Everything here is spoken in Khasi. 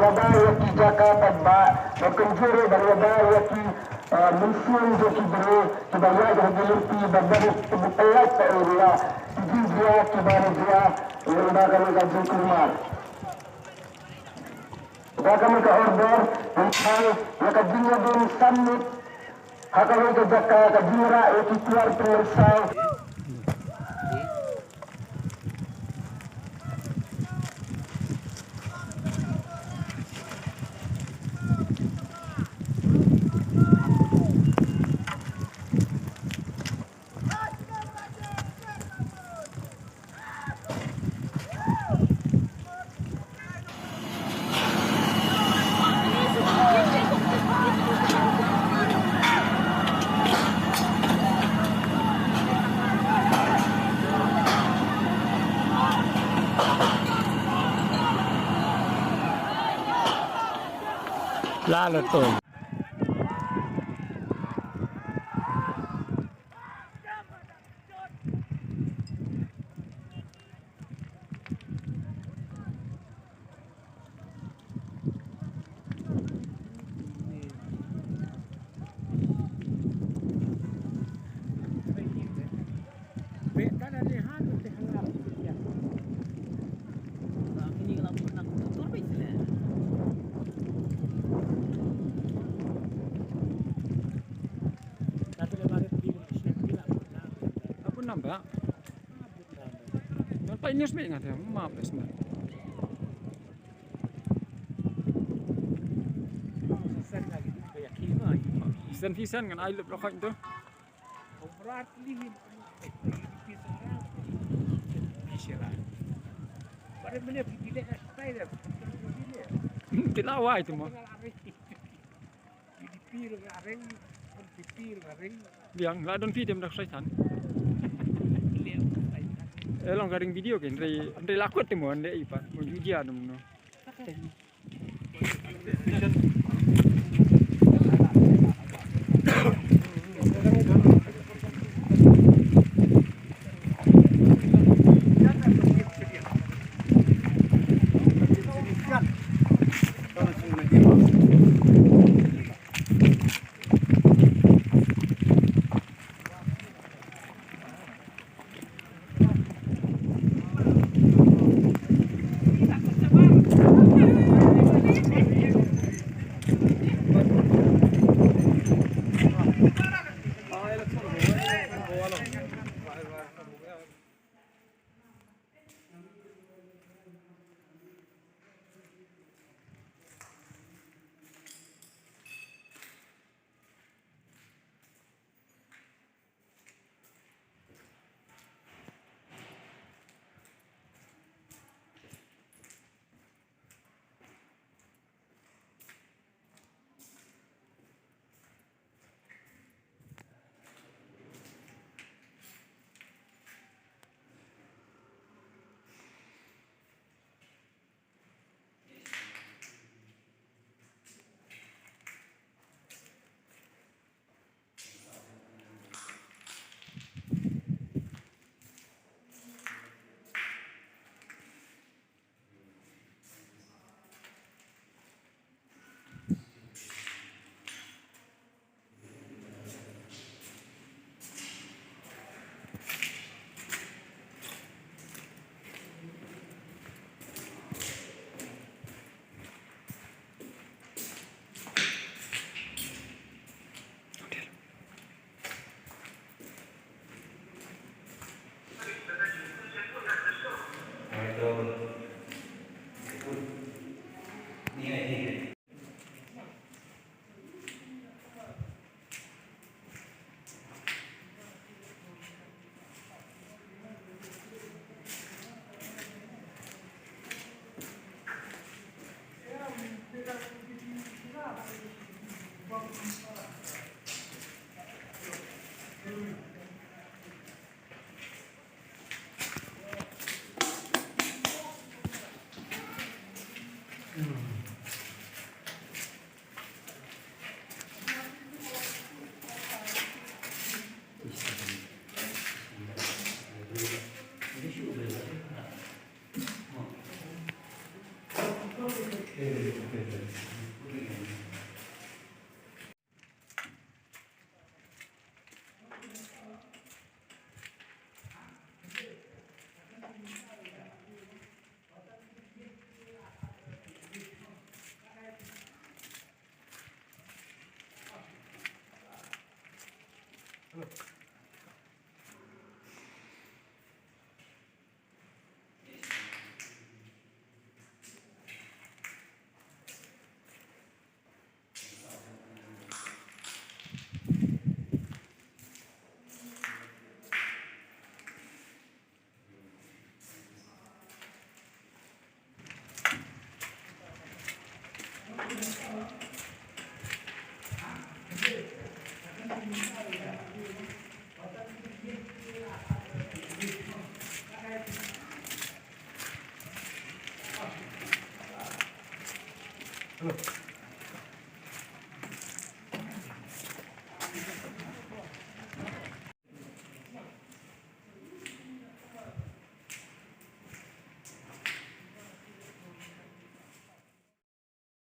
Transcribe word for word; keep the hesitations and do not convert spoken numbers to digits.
wada ïa ki jaka paidbah, ban kynjur ban wada ïa ki, eh, mynsiem jong ki briew kiba ïaid ha ki lynti ba bun, kiba pynlait ka area, ki jia kiba jia, ïa kane ka jingkulmar. Da kane ka order, ngi thaw ïa ka jingïadon san minit ha kawei ka jaka, ka jingrah ïa ki tiar pynmynsaw. La la to. Apa nambah? Nampak news baik ngan tengok. Maaf, Ismail. Sen Vincent ngan ai lep lokot tu. Ti la wai tu mo. Biang la don phi dem dak Saitan. Eh, long ka ring video ke, ndrei, ndrei la kut te mo, ndrei ipa mo, jujia dum no.